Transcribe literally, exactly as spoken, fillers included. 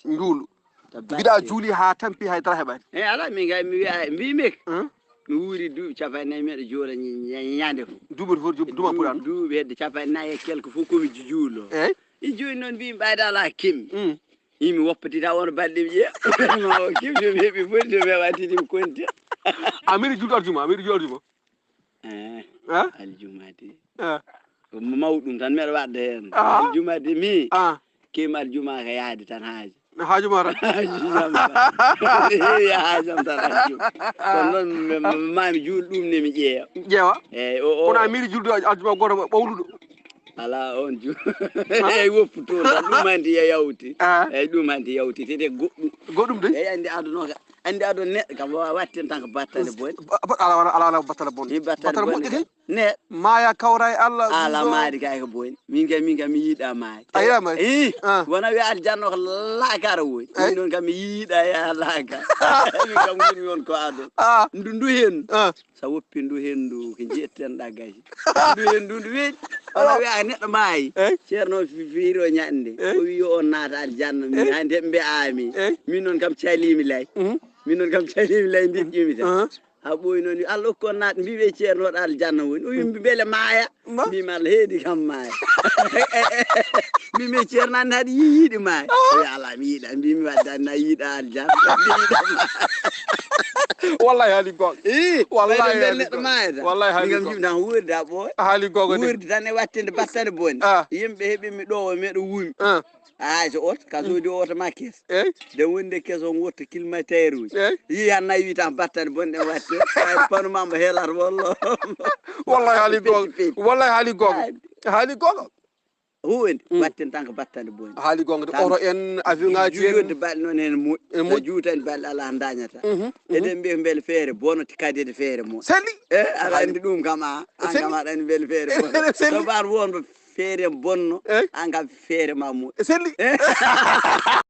Njuulu. Mbiɗa juuli haa tampi, hay dara heɓaani. E ala, min kay mi wiya, mbi mi. Hein? Mi wuuri duuɓi capanɗe nayi, miɗo juula ñ-, ñ-, ñande fof. Duuɓi fof, duuɓi, duuɓi puɗɗaano? Duuɓi hedde capanɗe nayi e quelque fof ko mi ju-, juulo. Eyyi. I jooni noon mbi mi ɓayde ala kimmi. Mm. Imi woppati taw on balɗe mi ƴeewa. No kimmi mi heɓi foti, mi heɓa titi mi konti. A miɗo juulde aljuma, a miɗo juulde aljuma. Eh, ah? Aljuma de. Ah. Ko mawɗum tan mbeɗa waɗde heen. Ah. Aljuma de mi. Ah. Keemi aljuma ka yahde tan haaji. Haaju ma tan. Haaju ma tan. Heewi haajam tan aljuma. Kono noon mi, mi, ma mi juul ɗum ne mi ƴeewa. Ƴeewa? Eeyi, o, o. Kono a miɗo juulde aljuma gooto ɓawluɗo. Alaa on ju-, ah? Eeyi, woppu toon tan, ɗum hanti ya yawti. Ah. Eeyi, ɗum hanti yawti, tete goɗɗum. Goɗɗum de? Eeyi, anndi aduna ka, anndi aduna neɗɗo kam, wawa watten tan ko battane bone. Ba-, ba-, ala, ala, ala, ala battane bone. Ni battane bone. Battane moƴƴo kay. Ne. Maaya kawra e Allah. Ala maari kay ko boni. Min kay, min kay mi yiɗa maay. A yiɗa maay? Ih, ah. Wona wiya aljanna ko laakara woni. Eyi. Min noon kam mi yiɗa ya laaka. Min kam ngurmi on ko adon. Ah. Ndu, ndu hen. Ah. Sa woppi ndu hen ndu ko jetten ɗa gaji. Ndu hen ndu, ndu weeɗi. Wona wiya neɗɗo maayi. Eyi. Ceerno fi-, fiiro ñaɗde. Eyi. O wi yo on naata aljanna. Min hande mbe ami. Eyi. Min noon kam calimi lay. Mhm. Min noon kam calimi lay, ndeƴƴumi tan. Ah. Ha ɓooyi noon, yo Allah okku on naat, mbiimi ceerno ɗo aljanna woni. O wi mbi mbele maaya. Ma? Mbiimi Allah heedi kam maaya. Mbiimi ceerno an haɗa yiiɗi maaya. Ah. O wi ala mi yiɗa, mbiimi wadde an na yiɗa aljanna. Wadde yiɗa maaya. Wallahi haali goonga. Ii, wallahi ɓayde mbele haali neɗɗo goonga. Maaya tan. Wallahi haali goonga. Min kam jiɗmi tan wuurde ha ɓooya. Haali goonga de. Wuurde tan e wattinde battane bone. Ah. Yimɓe heɓi mi ɗo o meɗo wumi. Ah. Hay so oto, ka soodi oto ma kes. Eyi. Nde wonde kes on wotto kilomètre uji. Eyi. Yi han nayi wi tan battane bonɗe watte. Hay pano mamma helat wallo. Wallahi haali goonga. Peti, peti. Wallahi haali goonga. Hay. Haali goonga. Huwende, mm, watten tan ko battane bonɗe. Haali goonga de, tan oto en, avion ngaji en. Yodde balɗe noon hen moƴƴi. Ene moƴƴi. Sa juutani balɗe ala dañata. Mhm, mhm. Eɗen mbiya mbele feere bonata kadi ede feere moƴƴa. Selli. E, aɗa anndi ɗum kam a, an kam aɗa anndi mbele feere bonata. Selli. Sabu an wonɓe feere bonno, eyi, an kam feere ma moƴƴi. Selli. E.